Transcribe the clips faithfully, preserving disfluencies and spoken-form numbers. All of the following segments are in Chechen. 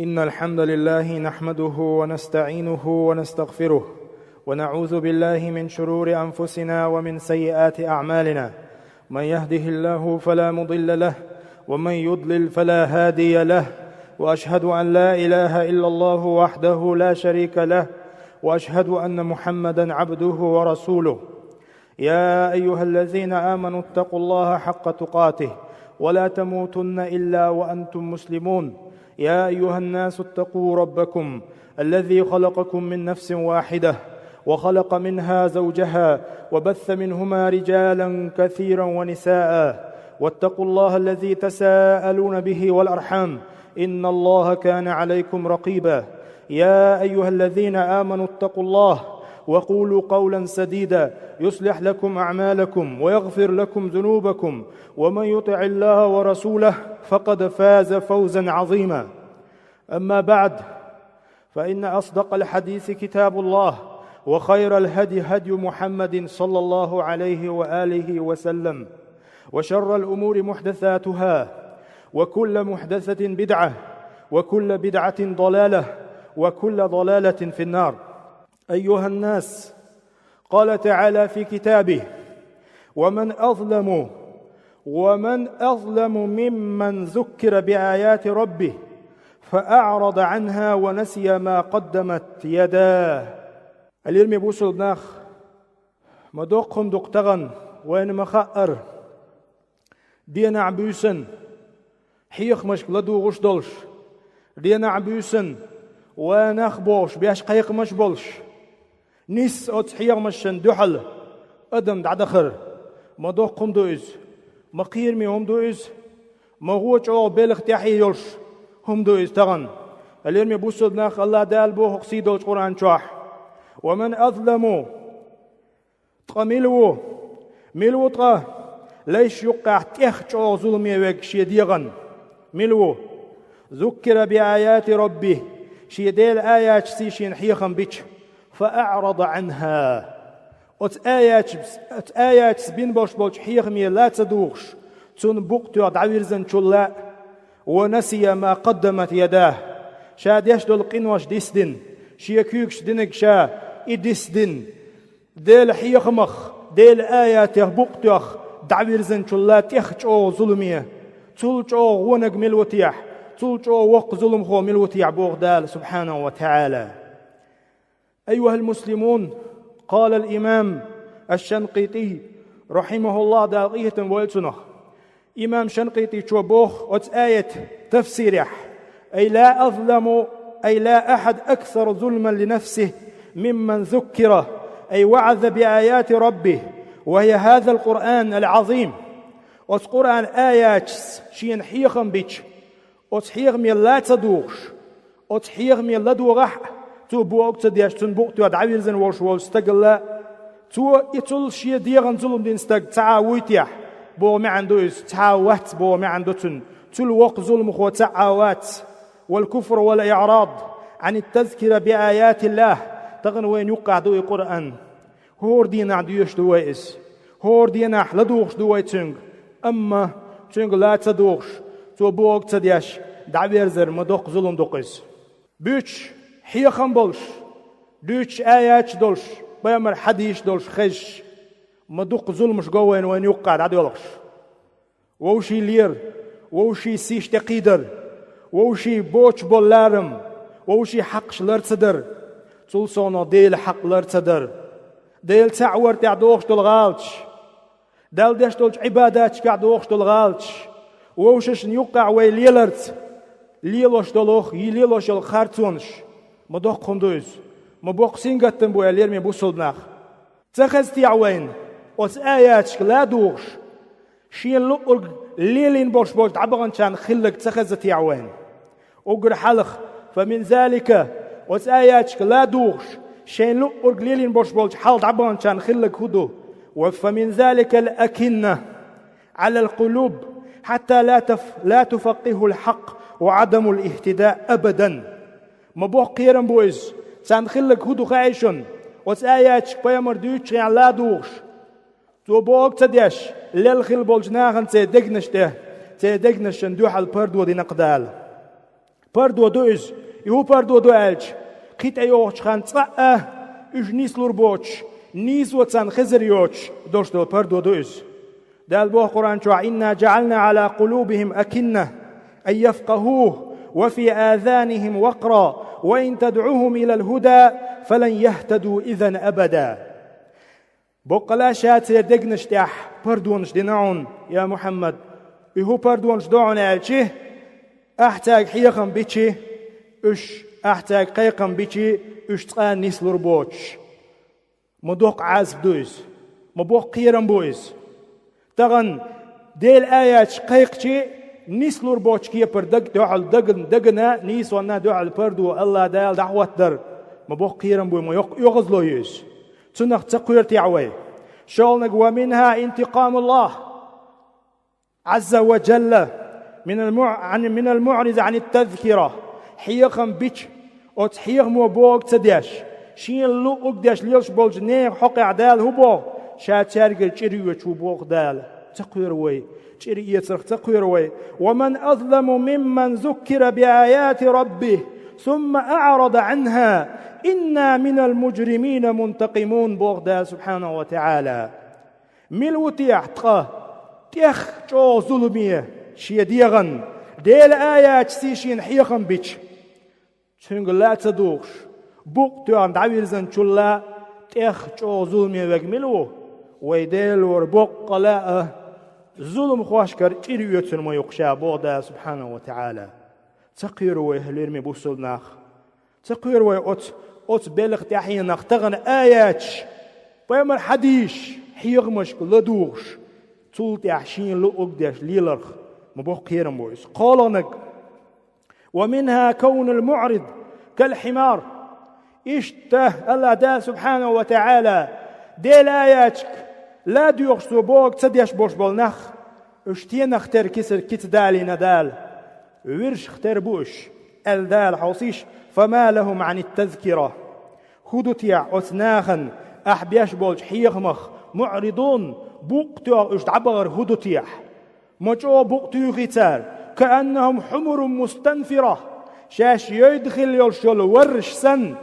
إن الحمد لله نحمده ونستعينه ونستغفره، ونعوذ بالله من شرور أنفسنا ومن سيئات أعمالنا. من يهده الله فلا مضل له، ومن يضلل فلا هادي له، وأشهد أن لا إله إلا الله وحده لا شريك له، وأشهد أن محمدا عبده ورسوله. يا أيها الذين آمنوا اتقوا الله حق تقاته ولا تموتن إلا وأنتم مسلمون. يا أيها الناس اتقوا ربكم الذي خلقكم من نفس واحدة وخلق منها زوجها وبث منهما رجالا كثيرا ونساء، واتقوا الله الذي تساءلون به والأرحام، إن الله كان عليكم رقيبا. يا أيها الذين آمنوا اتقوا الله وقولوا قولا سديدا يصلح لكم أعمالكم ويغفر لكم ذنوبكم، ومن يطع الله ورسوله فقد فاز فوزا عظيما. أما بعد، فإن أصدق الحديث كتاب الله، وخير الهدي هدي محمد صلى الله عليه وآله وسلم، وشر الأمور محدثاتها، وكل محدثة بدعة، وكل بدعة ضلالة، وكل ضلالة في النار. أيها الناس، قال تعالى في كتابه: ومن أظلم، ومن أظلم ممن ذكر بآيات ربه فأعرض عنها ونسي ما قدمت يداه. Лераме бусалба нах, ма доккха хӀума ду-кх тахана вайна ма хаъара, денахь-буьйсанна хьехамашка ладугӀуш долуш, денахь-буьйсанна ва нах бохуш беш кхайкхамаш болуш, нийсса оцу хьехамашна дуьхьал адам дӀадахар. Ма доккха хӀума ду иза, ма кхераме хӀума ду иза, ма гӀо чӀогӀа белхан тӀаьхье йолуш хӀума ду иза тахана. Лераме бусалба нах, АллахӀ Дала боху-кх сий долчу Къуръан чохь: «Ва ман азламу». Ткъа мила ву? Мила ву ткъа лайшна юккъехь тӀех чӀогӀа зуламе верг шен дегӀан? Мила ву? «Зуккира би аяти Рабби», шен Делан аяташций шена хьехам бича, «фа аърада Ӏанха». Оцу аяташ-, оцу аяташца бина болуш болчу хьехаме ла ца дугӀуш, цунна букъ тоьхна дӀавирзинчул а, «ва насия ма къаддамат ядаху», ша деш долу къинош дисдина, шен куьйгаш динарг ша и дисдина, Делан хьехамах, Делан аятех букъ тоьхна дӀавирзинчул а тӀех чӀогӀа зуламе, цул чӀогӀа вонаг мила ву техьа, цул чӀогӀа воккха зуламхо мила ву техьа, боху Дала субхьанаху ва таӀала. Айюхьал муслимун, къалал имам аш-Шанкъитий, рахьимахуллахӀ, Дала къинхетам бойла цунах. Имам Шанкъитичо боху оцу аятан тафсирехь: «Ай ла азламу, ай ла ахьад аксару зулман ли нафсихи мимман зуккира, ай ваӀаза би аяти Раббихи, ва хия хазал Къуръан ал-Ӏазим». Оцу Къуръан аяташца шена хьехам бича, оцу хьехаме ла ца дугӀуш, оцу хьехаме ладогӀахь а, цо бохург ца деш, цунна букъ тоьхна дӀавирзина волуш волчу стагал а, цо и цул шен дегӀан зулам дина стаг цхьа а вуй техьа, боху маьӀна ду иза, цхьа а вац боху маьӀна ду цуьнан, цул воккха зуламхо цхьа а вац. «Вал куфру вал иърад Ӏан ат-тазкира би аятиллахӀ», тахана вайна юккъехь ду и Къуръан. ХӀора дийнахь доьшуш ду вай иза, хӀора дийнахь ладугӀуш ду вай цуьнга, амма цуьнга ла ца дугӀуш, цо бохург ца деш, дӀаверзар ма доккха зулам ду-кх иза. Буьйцуш хьехам болуш, дуьйцуш аяташ долуш, пайхамаран хьадисаш долуш хезаш, ма дуккха зуламаш го вайна вайна юккъехь дӀадоьлхуш. Вовшийн лер, вовшийн сийш тӀекхийдар, вовшийн боцуш болу ларам, вовшийн хьакъаш лар ца дар, цул совнаха Делан хьакъ лар ца дар, Дела цхьаъ вар тӀехь дохуш долу гӀалаташ, Далла деш долчу Ӏибадаташкахь дохуш долу гӀалаташ, вовшашна юккъехь вай леларца лелош долу, и лелош йолу харцонаш, ма доккха хӀума ду иза, ма боккха сингаттам бу аьлла, лераме бусалба нах. Ца хеза техьа вайна, оцу аяташка ла дугӀуш, шена луъург лелийна болуш болчу дӀабаханчарна хилларг ца хеза техьа вайна? Уггар хьалха, фа мин залика, оцу аяташка ла дугӀуш, шена луъург лелийна болуш болчу хьалха дӀабаханчарна хилларг хӀун ду? Ва фа мин залика ал-акинна Ӏалал къулуб, хьатта ла таф-, ла туфаккъихул хьакъ ва Ӏадамул ихтида абадан. Ма боккха кхерам бу иза, царна хилларг хӀун ду хаьий шуна? Оцу аяташка пайхамар дуьйцучу хенахь ла дугӀуш, цо бохург ца деш, лелла хилла болчу нахана церан дегнаш тӀе, церан дегнашна дуьхьал пардо дина-кх Дала. Пардо ду иза. И хӀун пардо ду аьлча, кхин тӀейогӀучу ханна цкъа а уьш нислур боцуш, нийсо царна хезар йоцуш долуш долу пардо ду иза. Дала боху Къуръан чохь: «إنا جعلنا على قلوبهم أكنة أن يفقهوه وفي آذانهم وقرا وإن تدعهم إلى الهدى فلن يهتدوا إذا أبدا». Боккъала ша церан дегнаш тӀехь пардонаш дина хьуна, я Мухьаммад. И хӀун пардонаш ду хьуна аьлча, ахь цаьрга хьехам бича, уьш, ахь цаьрга кхайкхам бича, уьш цкъа а нислур боцуш. Ма доккха Ӏазап ду иза, ма боккха кхерам бу иза. Тахана Делан аяташ кхайкхича, нислур боцчу кепара даг дуьхьал дагана, дагана нийсонна дуьхьал пардо АллахӀ Дала дӀахӀоттадар, ма боккха кхерам бу, ма йоккха оьгӀазло ю иза. Цунах ца кхоьру техьа вай? ШолгӀаниг: «ومنها انتقام الله عز وجل من المع-، عن، من المعرض عن التذكرة». Хьехам бича, оцу хьехамо бохург ца деш, шена луъург деш лелаш болчу нехан хьокъехь Дала хӀун боху? Ша цаьргара чӀир йоьдуш ву боху Дала. Ца кхоьру вай, чӀир эцарх ца кхоьру вай. «ومن أظلم ممن ذكر بآيات ربه ثم أعرض عنها إنا من المجرمين منتقمون», боху Дала субхьанаху ва таӀала. Мила ву техьа ткъа тӀех чӀогӀа зуламе шен дегӀан, Делан аяташций шена хьехам бича? Цуьнга ла а ца дугӀуш, букъ тоьхна дӀавирзинчул а тӀех чӀогӀа зуламе верг мила ву? Вай Дела вара боккъала а зуламхошкара чӀир оьцур ма ю-кх ша, боху Дала субхьанаху ва таӀала. Ца кхоьру вай, хьоме бусалба нах? Ца кхоьру вай оцу, оцу белхан тӀаьхьенах тахана аяташ, пайхамаран хьадисаш, хьехамашка ладугӀуш, цул тӀаьхьа шена луъург деш леларх? Ма боккха кхерам бу иза. КхоалгӀаниг: «ومنها كون المعرض كالحمار». Иштта АллахӀ Дала субхьанаху ва таӀала Делан аяташка ладоьгӀуш, цо бохург ца деш болуш болу нах, уьш стенах тера кисар кица далийна Дала? Виршах тера бу уьш, аьлла Дала хьовсийша: «فما لهم عن التذكرة». ХӀун ду техьа оцу нахана ахь беш болчу хьехамах, муӀридун, букъ тоьхна уьш дӀабахар хӀун ду техьа? Ма чӀогӀа букъ туьйхи цара, «كأنهم حمر مستنفرة», шаьш йовда хилла йолуш йолу варраш санна,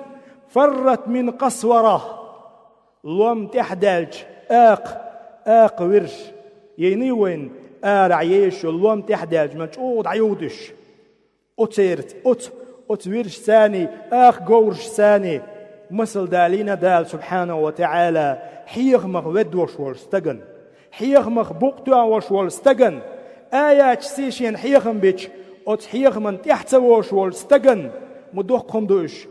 «فرت من قسورة», лом тӀаьхьадаьллачу акха, акха вирш, яйний вайна арахь езаш йолу лом тӀаьхьадаьллачу, ма чӀогӀа дӀайовда уьш. Оцерца, оцу, оцу виршцаний, акха говрашцаний масал далийна Дала субхьанаху ва таӀала хьехамах веддош волу стагана, хьехамах букъ тоьхна волуш волу стагана, аяташций шена хьехам бича, оцу хьехаман тӀаьхьа ца вогӀуш волу стагана. Ма доккха хӀума ду уьш.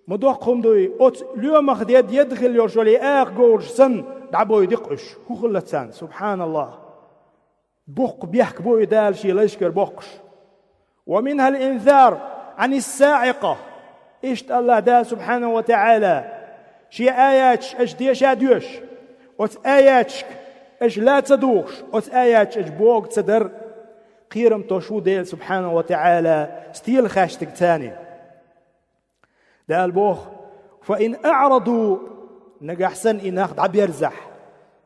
Ма доккха хӀума ду и, оцу лоьмах дед едда хилла йолуш йолу и акха говраш санна, дӀабойди-кх уьш. ХӀун хилла царна? СубхьаналлахӀ! Боккха бехк бу и Дала шен лайшкара боккхуш. «ومنها الإنذار عن الصاعقة». Иштта АллахӀ Дала субхьанаху ва таӀала шен аяташ аша деша а доьшуш, оцу аяташка аша ла ца дугӀуш, оцу аяташ аша бога ца дар, кхерам тосуш ву Дела субхьанаху ва таӀала стелахаьштигцаний. Дала боху: «فإن أعرضوا», нагахь санна и нах дӀаберзахь,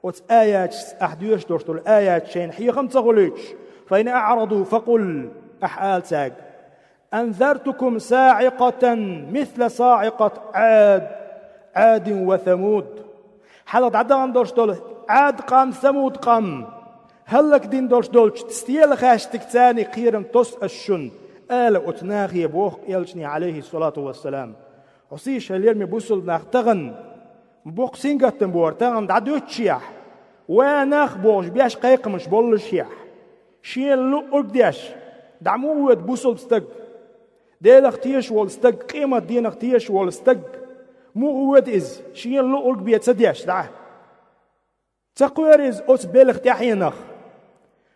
оцу аяташца, ахь доьшуш долуш долу аяташ шайна хьехам ца хуьлуьйтуш, «فإن أعرضوا فقل», ахь ала цаьрга: «أنذرتكم صاعقة مثل صاعقة عاد، عاد وثمود». Хьалха дӀадахана долуш долу Ӏад къам, Самуд къам хӀаллакдина долуш долчу стелахаьштигцаний кхерам тосу ас шуна, ала оцу нахе, боху элчане, Ӏалайхиссалату вассалам. Хьо сийша хьалерме бусалба нах тахана, боккха сингаттам бора тахана дӀадуьтучехь, ва нах бохуш беш кхайкхамаш боллушехь, шена луъург деш, дӀа муха воьду бусалба стаг? Делах тешаш волу стаг, къемат денах тешаш волу стаг, муха воьду иза, шена луъург бен ца деш дӀа? Ца кхоьру иза оцу белхан тӀаьхьенах?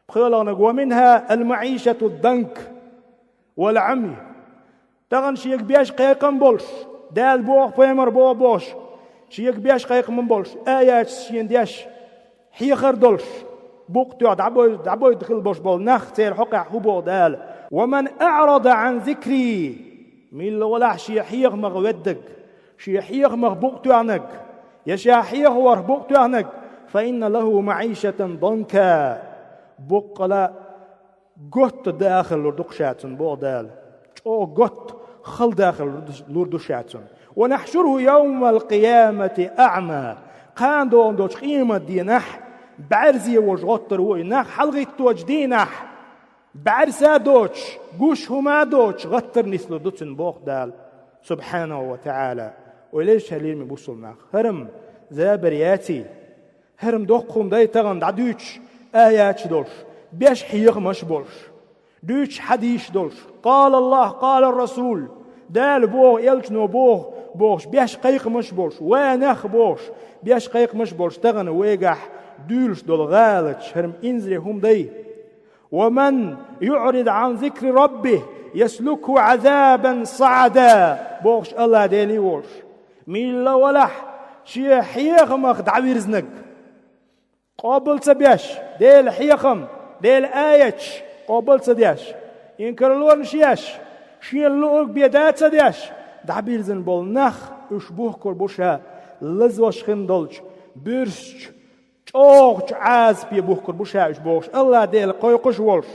ПхоьалгӀаниг: «ومنها المعيشة الضنك والعمي». Тахана шега беш кхайкхам болуш, Дала боху, пайхамар боху бохуш, шега беш кхайкхам болуш, аяташ шена деш, хьехар долуш, букъ тоьхна дӀабой-, дӀабойда хилла болуш болу нах, церан хьокъехь хӀун боху Дала: «ومن أعرض عن ذكري». Милла валахь шен хьехамах веддиг, шен хьехамах букъ тоьхнаг, я ша хьехаварх букъ тоьхнаг, «فإن له معيشة ضنكا». Боккъала готта дахалур ду-кх ша цунна, боху Дала. ЧӀогӀа готта хала дахар лур ду ша цунна. «ونحشره يوم القيامة أعمى». Кхана догӀун долчу къематдийнахь бӀаьрзе волуш гӀоттар ву и, нах хьалагӀитточу дийнахь, бӀаьрса а доцуш, гуш хӀума а доцуш, гӀаттар нислур ду цунна, боху Дала, субхьанаху ва таӀала. Ойла йиш яц, лераме бусалба нах. ХӀара-м забар яций? ХӀара-м доккха хӀума дай тахана дӀадуьйцуш аяташ долуш, беш хьехамаш болуш, дуьйцуш хьадисаш долуш. «قال الله، قال الرسول». Дала боху, элчано боху бохуш, беш кхайкхамаш болуш, ва нах бохуш, беш кхайкхамаш болуш, тахана вайгахь дуьйлуш долу гӀалаташ хӀара-м инзаре хӀума дай. «ومن يعرض عن ذكر ربه يسلكه عذابا صعدا», бохуш АллахӀ Дела волуш. Милла валахь, шен хьехамах дӀавирзинарг, къобал ца беш, Делан хьехам, Делан аяташ къобал ца деш, инкарлонаш еш, шена луург бен да ца деш, дӀабирзина болу нах, уьш бухкур бу ша лазош хин долчу буьрсачу чӀогӀачу Ӏазапе, бухкур бу ша уьш, бохуш АллахӀ Дела кхойкхуш волуш.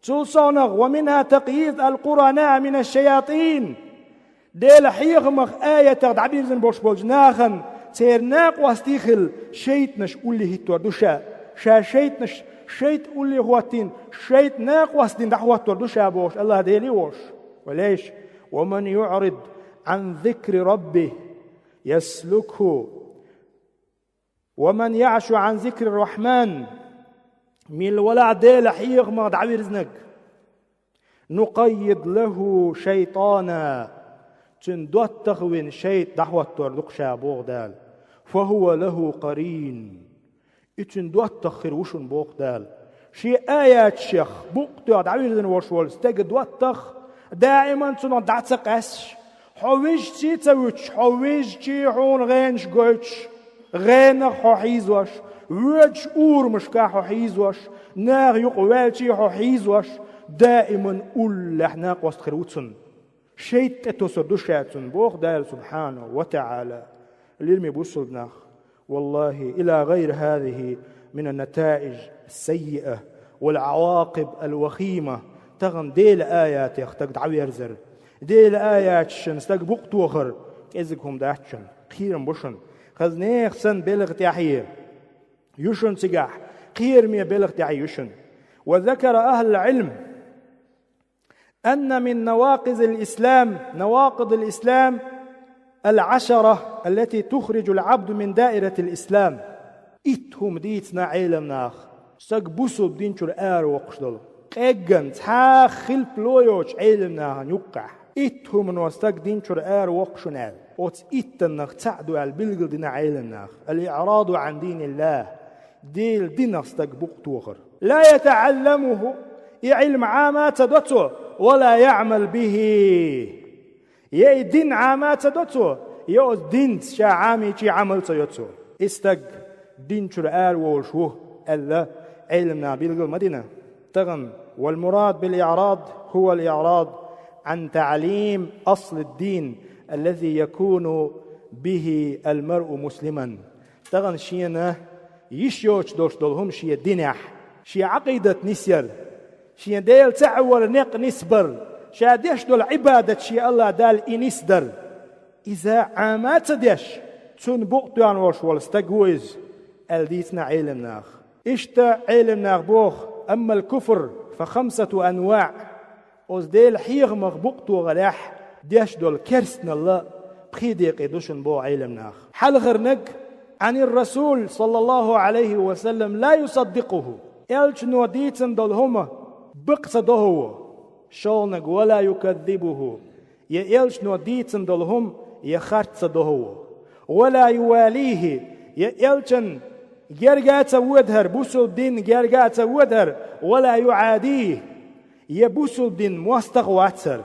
Цул совнах: «ومنها تقييد القرناء من الشياطين». Делан хьехамах, аятах дӀабирзина болуш болчу нахана церан накъостий хилла шайтӀанаш улле хӀиттор ду ша. Ша шайтӀанаш, шайтӀа улле хӀоттийна, шайтӀа накъостий дина дӀахӀоттор ду ша, бохуш АллахӀ Дела волуш. Валейш: «ومن يعرض عن ذكر ربه يسلكه، ومن يعش عن ذكر الرحمن». Милла валахь Делан хьехамах дӀавирзинарг, «نقيض له شيطانا», цуьнан доттагӀа вина шайтӀа дӀахӀоттор ду-кх ша, боху Дала, «فهو له قرين». И цуьнан доттагӀа хир ву шуна, боху Дала. Шен аяташех букъ тоьхна дӀавирзина волуш волу стеган доттагӀа даиман цунах дӀа ца къаьсташ, хьо вижчий а ца вуьтуш, хьо вижчий хьуна гӀенаш гойтуш, гӀенах хьо хьийзош, воьдуш урамашкахь хьо хьийзош, наха юкъа ваьлчий хьо хьийзош, даиман уллехь накъост хир ву цунна. ШайтӀа тӀетосур ду ша цунна, боху Дала субхьанаху ва таӀала. Лераме бусалба нах, والله إلى غير هذه من النتائج السيئة والعواقب الوخيمة. Тахана Делан аятех стаг дӀаверзар, Делан аяташна стаг букъ тохар кӀезиг хӀума дац шуна, кхерам бу шуна. Хаза нехан санна белха тӀаьхье ю шуна цигахь, кхераме белха тӀаьхье ю шуна. وذكر أهل العلم أن من نواقض الإسلام، نواقض الإسلام العشرة التي تخرج العبد من دائرة الإسلام. Итт хӀума дийцина Ӏелам наха, стаг бусалба дин чуьра аравоккхуш долу. Къегган цхьа а хилпало йоцу Ӏелам нахана юккъехь итт хӀумано стаг дин чуьра аравоккхуш ву аьлла. Оцу иттаннах цхьаъ ду аьлла билгалдина Ӏелам наха: الإعراض عن دين الله. Делан динах стаг букъ тохар. لا يتعلمه, и Ӏилма Ӏама а ца до цо, ولا يعمل به. Я и дин Ӏама а ца до цо, я оцу динца ша Ӏамийчий Ӏамал а ца йо цо. И стаг дин чуьра араволуш ву аьлла, Ӏелам наха билгал ма дина. Тахана, والمراد بالإعراض هو الإعراض عن تعليم أصل الدين الذي يكون به المرء مسلما. Тахана шена йиш йоцуш долуш долу хӀума шен динехь, шен Ӏакъидат нисъяр, шен Дела цхьаъ вар некъ нисбар, ша деш долу Ӏибадат шен АллахӀ Далла и нисдар. Иза Ӏама а ца деш, цунна букъ тоьхна волуш волу стаг ву иза, аьлла дийцина Ӏелам наха. Иштта Ӏелам наха боху: أما الكفر فخمسة أنواع. Оцу Делан хьехамах букъ тохарехь деш долу керстаналла пхи декъе ду шуна, боху Ӏелам наха. Хьалхарниг: عن الرسول صلى الله عليه وسلم لا يصدقه. Элчано дийцина долу хӀума бакъ ца доху ву. ШолгӀаниг: ولا يكذبه. Я элчано дийцина долу хӀума я харц ца доху ву. ولا يواليه. Я элчан герга а ца воьду хӀара, бусалба дин герга а ца воьду хӀара. ولا يعاديه. Я бусалба дин мостагӀа вац хӀара.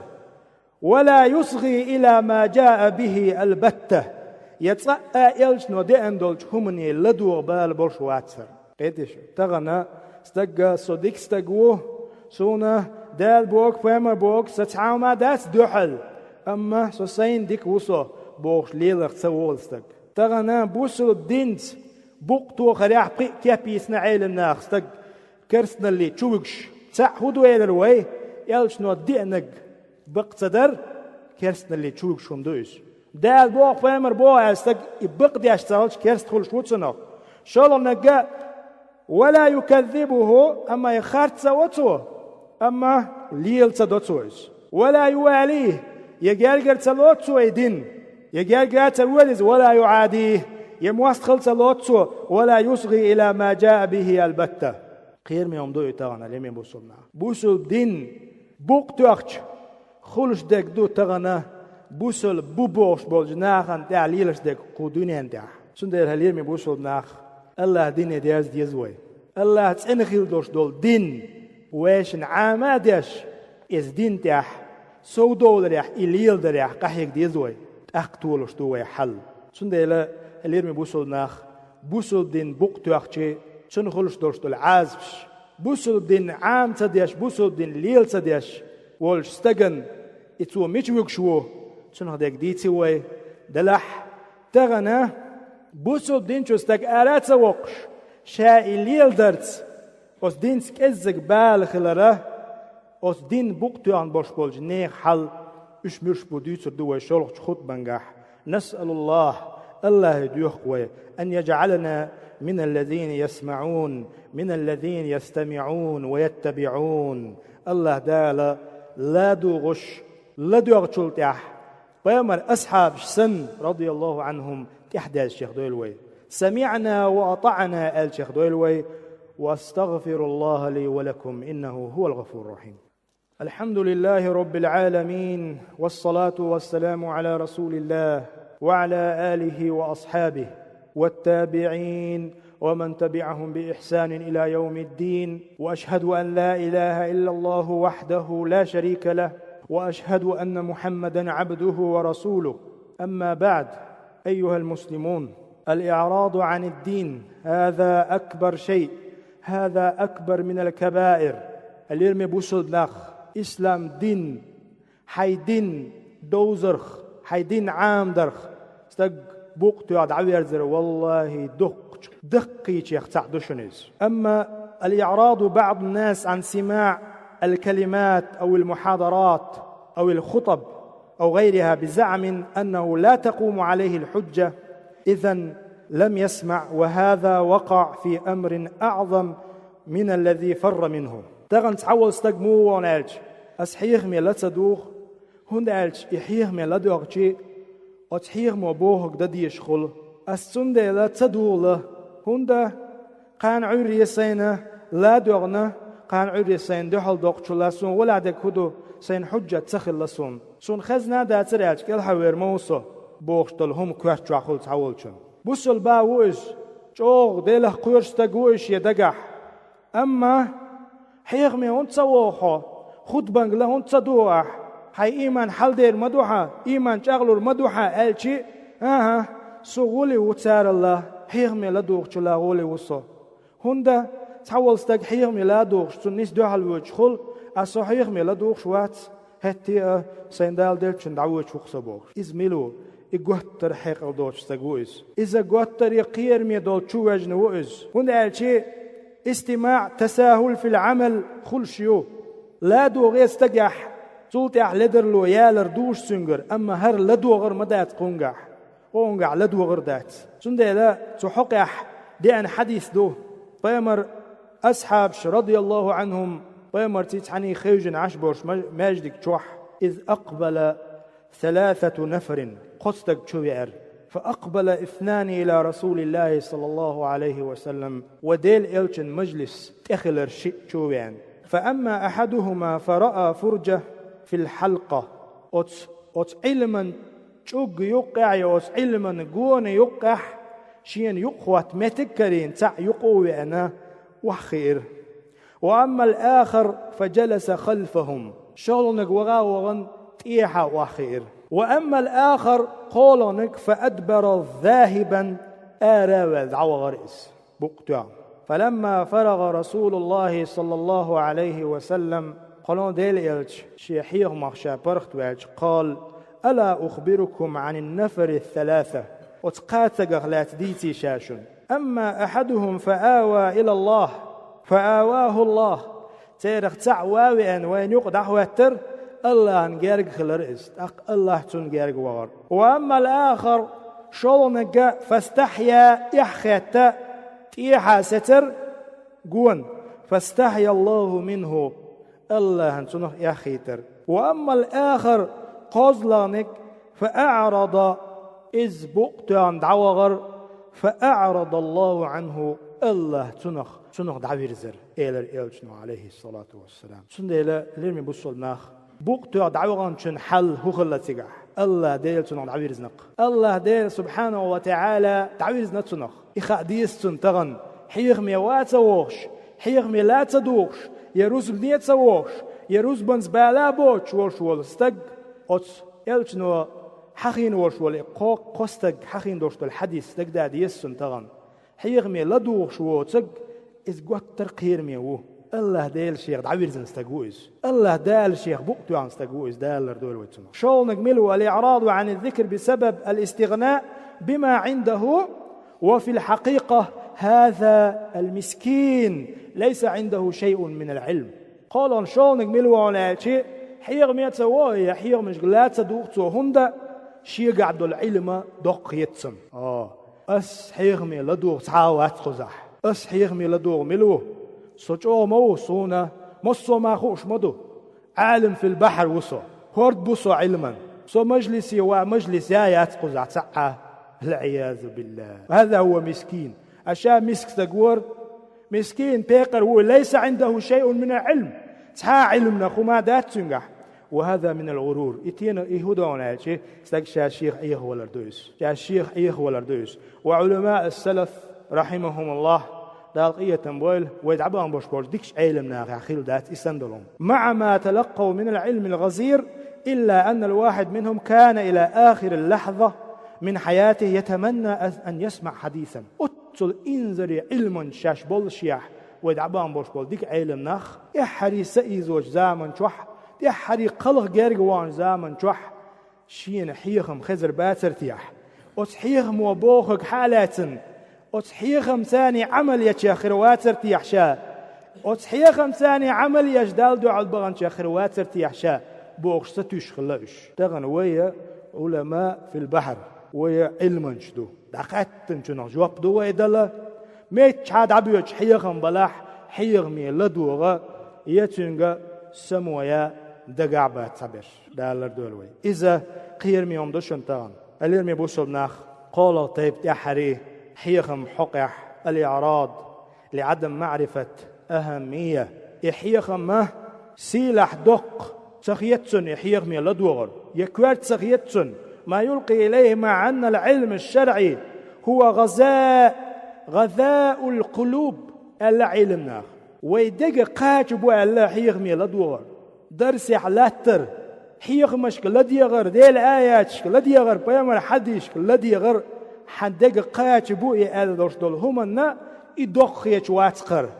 ولا يصغي إلى ما جاء به البتة. Я цкъа а элчано деана долчу хӀумане ладогӀа бала болуш вац хӀара. Кхетий шу, тахана стагга: «Со дика стаг ву, суна Дала боху, пайхамар боху, сан цхьа хӀума а дац дуьхьал, амма со сайна дика ву со», бохуш леларх ца волу стаг. Тахана бусалба динца букъ тохарехь пхи а кеп йийцина Ӏелам наха стаг керстаналле чу вуьгуш. Цхьаъ хӀун ду элира вай, элчано деанарг Бакъ ца дар, керстаналле чу вуьгуш хӀума ду иза. Дала боху, пайхамар боху аьлла стаг, и бакъдеш ца хилча, керста хуьлуш ву цунах. ШолгӀаниг: «Ва ла юказзибуху», амма и харц ца во цо, амма лела ца до цо иза. «Ва ла ювалиху», я гергара ца лоцу цо и дин, я гергара ца воьду иза, «ва ла юадиху», я мостагӀалла ца лоцу цо, «ва ла юсгӀи ила ма жаа бихи албатта». Кхераме хӀума ду и тахана, лераме бусулба нах. Бусулба дин букъ тоьхча, хуьлуш дерг ду тахана бусулба бу бохуш болчу нахана тӀехь лелаш дерг кху дуьнен тӀехь. Цундела, хьалераме бусулба нах, АллахӀан дине дерза деза вай. АллахӀ цӀена хила долуш долу дин вайшинна Ӏама а деш, иза дин тӀехь совдовларехь, и леладарехь къахьега деза вай. ТӀаккха толуш ду вай хьал. Цундела, хьалераме бусулба нах, бусулба дин букъ тоьхча, цунна хуьлуш долуш долу Ӏазапаш, бусулба дин Ӏама ца деш, бусулба дин лела ца деш волчу стагана, и цо мича вуьгуш ву, цунах дерг дийци вай. Делахь, тахана бусулба дин чу стаг ара а ца воккхуш, ша и леладарца, оцу динца кӀеззиг бала хилара, оцу дин букъ тоьхна болуш болчу нехан хьал, уьш муьлш бу дуьйцур ду вай шолгӀачу хутбангахь. НасъалуллахӀ, АллахӀе доьху вай, ан яжӀалана миналлазина ясмаӀун, миналлазина ястамиӀун ва яттабиӀун. АллахӀ Дала ладугӀуш, ладоьгӀучул тӀаьхьа пайхамар асхьабаш санна, радияллахӀу Ӏанхум, тӀаьхьадаьллачех дойла вай. «СамиӀна ва атаӀна», аьллачех дойла вай. «Ва астагфируллахӀа ли ва лакум, иннахӀу хӀувал гӀафуру рахьим». الحمد لله رب العالمين، والصلاة والسلام على رسول الله وعلى آله وأصحابه والتابعين ومن تبعهم بإحسان إلى يوم الدين، وأشهد أن لا إله إلا الله وحده لا شريك له، وأشهد أن محمدا عبده ورسوله. أما بعد، أيها المسلمون، الإعراض عن الدين هذا أكبر شيء، هذا أكبر من الكبائر. Хьалераме бусулба нах, ислам дин, хьайн дин довзарх, хьайн дин Ӏамадарх стаг букъ тоьхна дӀаверзар, валлахӀи, дукхачу даккхийчех цхьаъ ду шуна иза. أما الإعراض بعض الناس عن سماع الكلمات أو المحاضرات أو الخطب أو غيرها بزعم أنه لا تقوم عليه الحجة، إذن لم يسمع، وهذا وقع في أمر أعظم من الذي فر منه. Тахана цхьаволу стаг муха ву аьлча, ас хьехаме ла ца дугӀу, хӀунда аьлча и хьехаме ладоьгӀча, оцу хьехамо бохург дан дезаш хуьлу. Ас цундела ца дугӀу ла, хӀунда, кхана Ӏуьйре сайна ла доьгӀна, кхана Ӏуьйре сайна дуьхьал доккхучул а суна валахь дерг хӀун ду, сайна хьуьжжат ца хилла суна. Суна хезна а дацара аьлча, кӀелхьарвер ма ву со, бохуш долу хӀума коьрта чохь хуьлу цхьаволчун. Бусулба ву иза, чӀогӀа Делах кхоьруш стаг ву иза шен дагахь. Амма хьехаме хӀунда ца вогӀу хьо, хутбанга ла хӀунда ца дугӀу ахь, хьайн ийман хьалдер ма ду хьан, ийман чӀагӀлур ма ду хьан аьлчи, ахӀа, со гӀоле ву царалла, хьехаме ладугӀучул а гӀоле ву со. ХӀунда, цхьаволу стаг хьехаме ладугӀуш, цунна нийса дуьхьал воьдуш хуьлу, а со хьехаме ладугӀуш вац. ХӀетте а, сайн Дала деллачунна дӀавоьдуш ву-кх со бохуш. Иза мила ву? И готтара хьекъал доцу стаг ву иза. Иза готтаре кхераме долчу ву вежна ву иза. ХӀунда аьлча истимаӀ тасахӀул фил Ӏамал хуьлуш ю. ЛадогӀе стагехь, цул тӀаьхьа ледарло ялар душ цуьнгара, амма хӀара ладогӀар ма дац кхунгахь. Кхунгахь ладогӀар дац. Цундела цу хьокъехь деана хьадис ду. Пайхамар асхьабаш, радияллаху Ӏанхум, пайхамарций цхьаьний хевшина Ӏаш болуш ма-, маьждиг чохь: «Из акъбала саласату нафарин», кхо стаг чу веара. «Фа акъбала иснани ила Расулиллахи саллаллаху Ӏалайхи ва саллам», ва Делан элчан мажлис тӀехилар шиъ чу веана. «Фа амма ахьадухума фа раа фуржа фил хьалкъа». Оцу, оцу Ӏилман чӀуг юккъехь я оцу Ӏилман гона юккъехь шена юкъахӀотта меттиг карийна цхьаъ юкъа а веана, охьахиира. «Ва аммал ахар фа жаласа халфахум». ШолгӀаниг ваха а вахана, тӀехьа охьахиира. «Ва аммал ахар», кхоалгӀаниг, «фа адбара захибан», ара а ваьлла, дӀавахара иза. Букъ тоьхна. «Фаламма фарагӀа Расулуллахи саллаллаху Ӏалайхи ва саллам», кхоалгӀа Делан элча шен хьехамах ша паргӀатваьлча, кхоалгӀа: «Ала ухбирукум Ӏанин нафари саласа?» Оцу кхаа стагах лаьцна дийций ша шуна. «Амма ахьадухум фа ава илаллахӀ, фа аваху Аллахь». Церах цхьаъ ва а веана, вайна юкъа дӀахӀоьттира, Аллахьан герга хилар иза, тӀаккха Аллахь цунна герга вахар. وأما الآخر, шолгӀаниг, فاستحيا, эхь хетта, тӀехьа сецар гон, فاستحيا الله منه, Аллахьан цунах эхь хийтар. وأما الآخر, кхозлагӀниг, فأعرض, иза букъ тоьхна дӀавахар, فأعرض الله عنه, Аллахь цунах, цунах дӀавирзар, элира элчано, Ӏалайхи ссалату вассалам. Цундела, лераме бусалба нах, букъ тоьхна дӀаваханчун хьал хӀун хилла цигахь? Аллахь Дела цунах дӀавирзина-кх. Аллахь Дела, субхьанаху ва таӀала, дӀавирзина цунах. И хаа деза цунна тахана, хьехаме ван а ца вохуш, хьехаме лан а ца духуш, я рузбане а ца вохуш, я рузбанца бала а боцуш волуш волу стаг, оцу элчано хьахийна волуш волу и кхо, кхо стаг хьахийна долуш долу хьадис дагадан деза цунна тахана. Хьехаме ладугӀуш воцург, иза гуттар а кхераме ву. Аллахь Дела шех дӀавирзина стаг ву иза. Аллахь Дала шех букъ тоьхна стаг ву иза, Дала лардойла вай цунах. ШолгӀаниг мила ву: الإعراض عن الذكر بسبب الاستغناء بما عنده، وفي الحقيقة هذا المسكين ليس عنده شيء من العلم. КхоалгӀа шолгӀаниг мила ву аьлча, хьехаме а ца во, я хьехамашка лан а ца дугӀу цо, хӀунда шегахь долу Ӏилма доккха хета цунна. О, ас хьехаме ладугӀу цхьа а вац кхузахь. Ас хьехаме ладугӀу мила ву? Со чӀогӀа ма ву, суна массо а ма хууш ма ду. Ӏалим фил бахьар ву со. ХӀорд бу со Ӏилман. Со мажлисе ван, мажлис ян яц кхузахь цхьа а. والعياذ بالله. هذا هو مسكين. Аша миска стаг вара. Мискин пекъар ву, ليس عنده شيء من العلم. Цхьа а Ӏилманах хӀума дац цуьнгахь. وهذا من الغرور. И тена, и хӀун ду аьлча, стаг ша шех Ӏехавалар ду иза. Ша шех Ӏехавалар ду иза. وعلماء السلف رحمهم الله, Дала къинхетам бойла, вай дӀабахана болуш болчу дикачу Ӏелам нахехь хилла дац и санна долу хӀума. مع ما تلقوا من العلم الغزير، إلا أن الواحد منهم كان إلى آخر لحظة من حياته يتمنى أن يسمع حديثا. Оццул инзаре Ӏилманчаш боллушехь, вай дӀабахана болуш болу дика Ӏелам нах, тӀаьххьарий са ийзочу заман чохь, тӀаьххьарий кхалха герга ваханчу заман чохь шена хьехам хезар бацар техьа? Оцу хьехамо бохург хьа а лаьцна, оцу хьехамца Ӏамал ечех хир вацар техьа ша? Оцу хьехамца Ӏамал еш Далла дуьхьал баханчех хир вацар техьа ша? Бохуш сатуьйсуш хилла уьш. Тахана вай а علماء في البحر, вай а Ӏилманчаш ду. ДӀакхаьттинчунах жоп ду вай дала. Меттахь дӀабоьдуш хьехам балахь, хьехаме ладогӀа, я цуьнга само ян дагахь бац цхьаберш. Дала лардойла вай. Иза кхераме хӀума ду шуна тахана. Лераме бусалба нах, кхоалгӀа тайпа тӀаьххьарий хьехам хьокъехь, الإعراض لعدم معرفة أهمية. И хьехам сийлахь доккха ца хета цунна и хьехаме ладогӀар, я коьрта ца хета цунна. ما يلقي إليه مع أن العلم الشرعي هو غذاء، غذاء القلوب, аьлла Ӏилман наха. Вай деган кхача бу аьлла хьехаме ладогӀар. Дарсехь латтар, хьехамашка ладегӀар, Делан аяташка ладегӀар, пайхамаран хьадисашка ладегӀар, хьан деган кхача бу и аьлла долуш долу хӀуманна, и доккха хеташ вац хӀара.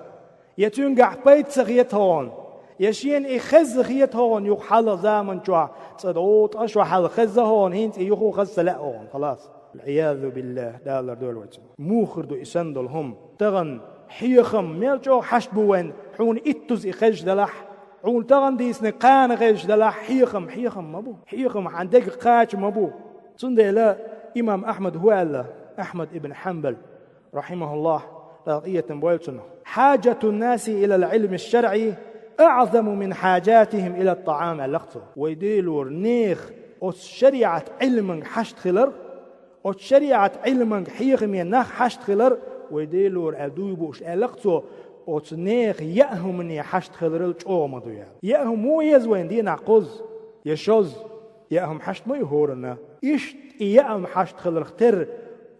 Я цуьнгахь пайда ца хета хьуна, я шена и хезна хета хьуна юха хьалха заман чохь, цкъа дӀо ткъа шо хьалха хезна хьуна, хӀинца и юха хаза ца лаьа хьуна, халас. والعياذ بالله, Дала лардойла вай цунах. Муха хир ду и санна долу хӀума? Тахана хьехам мел чӀогӀа хьашт бу вайн, хьуна иттаза и хезаш далахь, хьуна тахана дийцинарг кхана хезаш далахь, хьехам, хьехам ма бу. Хьехам хьан деган кхача ма бу. Цундела имам Ахьмад хӀун аьлла, Ахьмад ибн Хьанбал, رحمه الله, Дала къинхетам бойла цунах: حاجة الناس إلى العلم الشرعي أعظم من حاجاتهم إلى الطعام, аьлла-кх цо. Вай Делора нехан оцу шариӀат Ӏилманга хьашт хилар, оцу шариӀат Ӏилманга хьехаме нах хьашт хилар, вай Делора аьлла дуй бууш, аьлла-кх цо, оцу нехан яа хӀумане хьашт хиларал чӀогӀа ма ду аьлла. Яа хӀума муха еза вайна дийнахь кхузза, я шозза? Яа хӀума хьашт ма ю хӀоранна. Иштта и яа хӀума хьашт хиларх терра,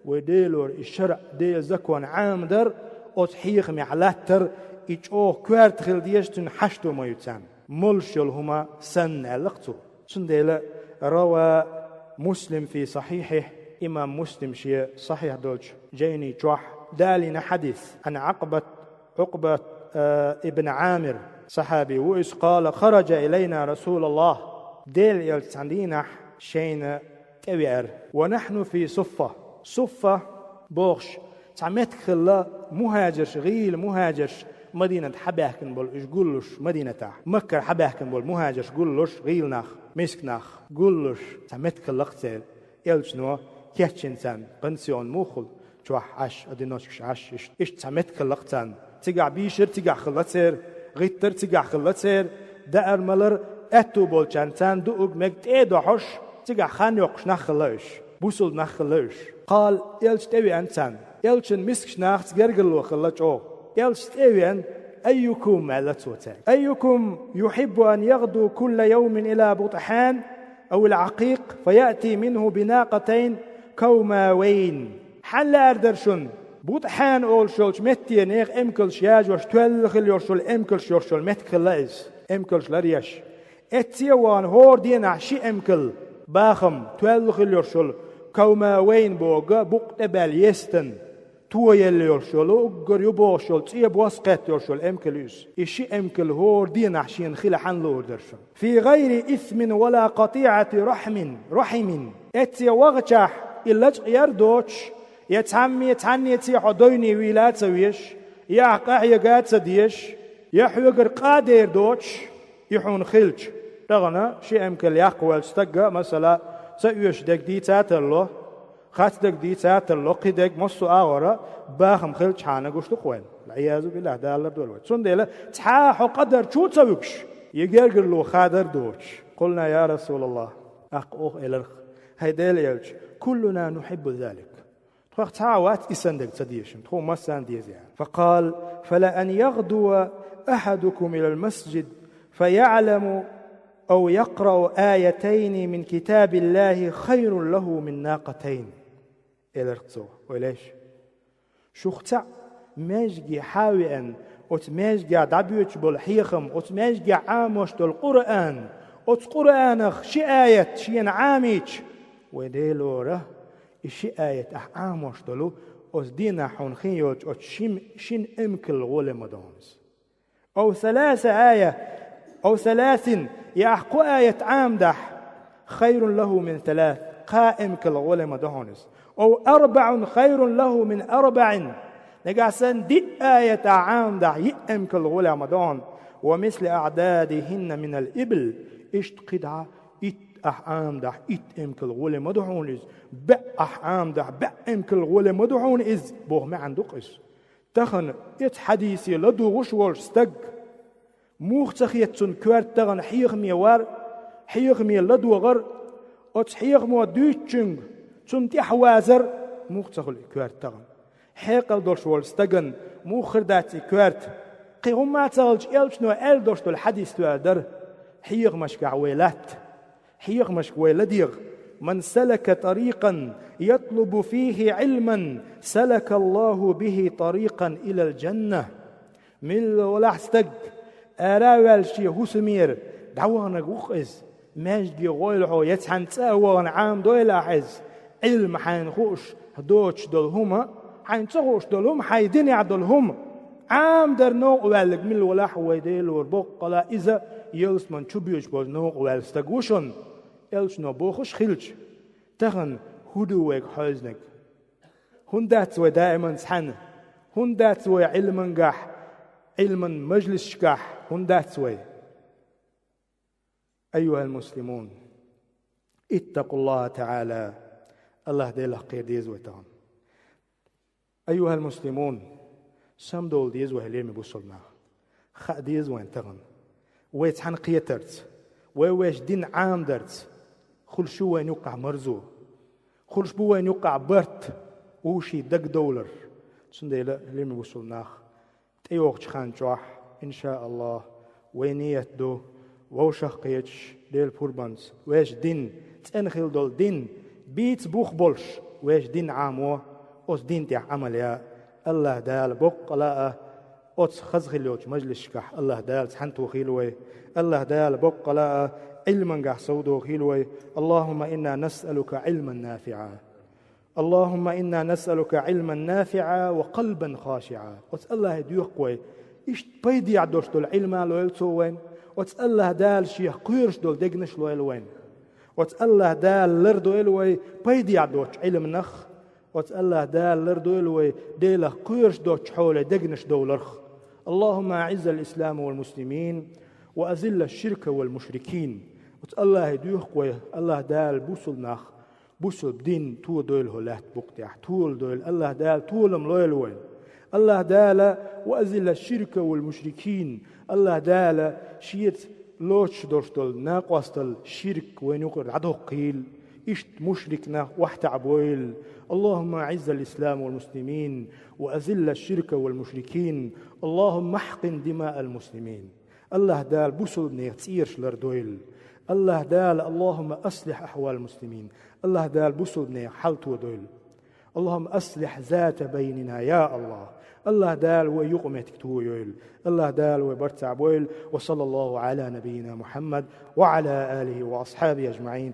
вай Делора и шарӀ, Делан закон Ӏамадар, оцу хьехамехь латтар, и чӀогӀа коьрта хила дезаш цуьнан хьашто ма ю царна. Молуш йолу хӀума санна, аьлла-кх цо. Цундела روى مسلم في صحيحه, имам Муслим шен сахьихь долчу жайни чохь далийна хьадис, عن عقبة Ӏукъбат, э, ибн Ӏамир, сахьаби ву иза, قال: خرج إلينا رسول الله, Делан элча цхьана дийнахь шайна тӀевеара. ونحن في صفة. Суффа бохуш цхьа меттиг хилла, мухӀажирш, гӀийла мухӀажирш Мадинат хьабаьхкина болу уьш гуллуш, Мадинатахь, Маккара хьабаьхкина болу мухӀажарш гуллуш, гӀийла нах, миска нах гуллуш, цхьа меттиг хилла-кх церан. Элчано кечйина царна, пансион муха хуьлу, чохь Ӏаш, одиночкаш Ӏаш, иштта, иштта цхьа меттиг хилла-кх царна. Цигахь бийшар цигахь хилла церан, гӀиттар цигахь хилла церан, даар-малар аьтту болчарна царна дуург мега тӀе а дохьуш, цигахь хан йоккхуш нах хилла уьш, бусулба нах хилла уьш. Кхала Элча тӀевеана царна. Элчан мискачу нахаца гергарло хилла чӀогӀа. Элча тӀе а веана, «Айюкум», аьлла цо цаьрга. «Айюкум юхиббу ан ягъду кулла явмин ила бутӀхьан ау ил Ӏакъикъ, фа яъти минху бинакъатайн кавмавайн». Хьанна лаьара дара шуна? БутӀхьан олуш йолчу метте нехан эмкалш яжош, тоьлла хилла йолуш йолу эмкалш йолуш йолу меттиг хилла иза, эмкалш ларъеш. Эцце а вахана хӀора дийнахь ши эмкал, бахам, тоьлла хилла йолуш йолу, кавмавайн бохург букъ тӀе баьлла естан, тоелла йолуш йолу, уггар ю бохуш йолу, цӀен бос кхетта йолуш йолу эмкал ю иза. И ши эмкал хӀора дийнахь шена хила хьанна луур дара шуна? Фи гӀайри исмин ва ла къатӀиӀати рахьмин, рахьимин. Эцце вахчахь и лачкъа яр доцуш, я цхьамме, цхьаннеца хьо дойне вийла а ца везаш, я ахь къахьега а ца дезаш, я хьоьгара къа а дер доцуш, и хьуна хилча, тахана ши эмкал яккха ваьллачу стагга, масала, ца оьшуш дерг дийца а тарло, хатта дерг дийца а тарло, кхин дерг массо а агӀора бахам хилчхьана гуш ду-кх вайна. Валъиязу биллахӀ, Дала лардойла вай. Цундела цхьа а хьо къа дар чу а ца вуьгуш, я гергарло хадар доцуш. Къулна, я РасулаллахӀ, тӀаккха оха элира-кх: хӀай Делан Элча, куллуна нухьиббу залик. Тхох цхьа а вац и санна дерг ца дезаш, тхуна массарна деза аьлла. Факъала: фала ан ягъдува ахьадукум илал масжид, фаяъламу ау якъраъу аятайни мин китабиллахӀи хайрун лахӀу мин накъатайн. Элира-кх цо: вай лайш, шух цхьаъ маьждиге хьа а веана, оцу маьждигехь дӀабоьдуш болу хьехам, оцу маьждигехь Ӏамош долу Къуръан, оцу Къуръанах ши аят шена Ӏамийча, вай Делора, и ши аят ахь Ӏамош долу, оцу дийнахь хьуна хин йолчу оцу шин, шин эмкал гӀоле ма ду хьуна иза. Ау саласа ая, ау саласин, я ахь кхо аят Ӏамадахь, хайрун лахӀу мин салас, кхаа эмкал гӀоле ма ду хьуна иза. Ау арбаъун хайрун лахӀу мин арбаъин, нагахь санна диъ аят ахь Ӏамадахь, йиъ эмкал гӀоле ма ду хьуна. Ва мисли аъдадихӀинна минал ибл, иштта кхидӀа итт ахь Ӏамадахь, итт эмкал гӀоле ма ду хьуна иза. БаьӀ ахь Ӏамадахь, баьӀ эмкал гӀоле ма ду хьуна иза, боху маьӀна ду-кх иза. Тахана оцу хьадисе ладугӀуш волчу стаг, муха ца хета цунна коьрта тахана хьехаме вар, хьехаме ладогӀар, оцу хьехамо дуьйцучуьнга цунна тӀаьхьавазар, муха ца хуьлу и коьрта тахана? Хьекъал долуш волчу стагана муха хир дац и коьрта? Кхин хӀумма а ца хилча, Элчано аьлла долуш долу хьадис тоьар дара: хьехамашкахь вай латта, хьехамашка вай ладегӀа: «Ман салака тарикъан ятлубу фихӀи Ӏилман, салакаллахӀу бихӀи тарикъан илал джанна». Милла валахь стаг, ара а ваьлла шен хӀусамера дӀаваханарг ву-кх иза. Маьждиге гӀойла хьо, я цхьана цӀа а вахана Ӏамадойла ахь иза. Ӏилма хьайна хууш доцуш долу хӀума, хьайна ца хууш долу хӀума, хьайн динехь долу хӀума Ӏамадар новкъа ваьлларг милла валахь, вай Делора, боккъала иза ялсамани чу боьдуш болчу новкъа ваьлла стаг ву шуна, Элчано бохуш хилча. Тахана хӀун ду вайга хьоьзинарг? ХӀунда дац вай даиман цхьаьна? ХӀунда дац вай Ӏилмангахь, Ӏилман мажлисашкахь? ХӀунда дац вай? Айюхал муслимун, иттакъуллахӀа таӀала, АллахӀ Делах кхера деза вай тахана. Айюхал муслимун, самадовла деза вай, лераме бусалба нах. Хаа деза вайна тахана. Вай цхьаьна кхетарца, вай вешан дин Ӏамадарца, хуьлуш ю вайна юккъахь марзо, хуьлуш бу вайна юккъахь барт, вовшийн дагадовлар. Цундела, лераме бусалба нах, тӀейогӀучу хан чохь, иншааллахӀ, вай ният ду, вовшах кхеташ, Делан пурбанца, вешан дин, цӀена хила долу дин, бийца бух болуш, вешан дин Ӏамо, оцу дин тӀехь Ӏамал ян. АллахӀ Дала боккъала а оцу хаза хила йолчу мажлисашкахь АллахӀ Дала цхьаьна тохийла вай. АллахӀ Дала боккъала а Ӏилмангахь совдохийла вай. АллахӀумма инна насъалука Ӏилман нафиӀа. АллахӀумма инна насъалука Ӏилман нафиӀа ва къалбан хашиӀа. Оцу АллахӀе доьху вай, иштта пайдехь долуш долу Ӏилма лойла Цо вайна. Оцу АллахӀ Дала Шех кхоьруш долу дегнаш лойла вайна. Оцу АллахӀ Дала лардойла вай пайдехь доцучу Ӏилманах. Оцу АллахӀ Дала лардойла вай Делах кхоьруш доцучу хьоле дегнаш довларх. اللهم أعز الإسلام والمسلمين وأذل الشرك والمشركين. Оцу Аллахе доьху вай, Аллах Дала бусулба нах, бусулба дин тодойла хӀокху лаьтта букъа тӀехь, толадойла, Аллах Дала толам лойла вайна. Аллах Дала, وأذل الشرك والمشركين, Аллах Дала шеца лоцуш долуш долу накъосталла, ширк вайна юкъара дӀадоккхийла, иштта мушрик нах охьатаӀабойла. اللهم أعز الإسلام والمسلمين وأذل الشرك والمشركين. اللهم احقن دماء المسلمين. Аллах Дала бусулба нехан цӀераш лардойла. Аллах Дала, اللهم أصلح أحوال المسلمين. Аллах Дала бусулба нехан хьал тодойла. اللهم أصلح ذات بيننا يا الله. Аллах Дала вай юкъаметтиг тойойла. Аллах Дала вай барт цхьаъ бойла. وصلى الله على نبينا محمد وعلى آله وأصحابه أجمعين.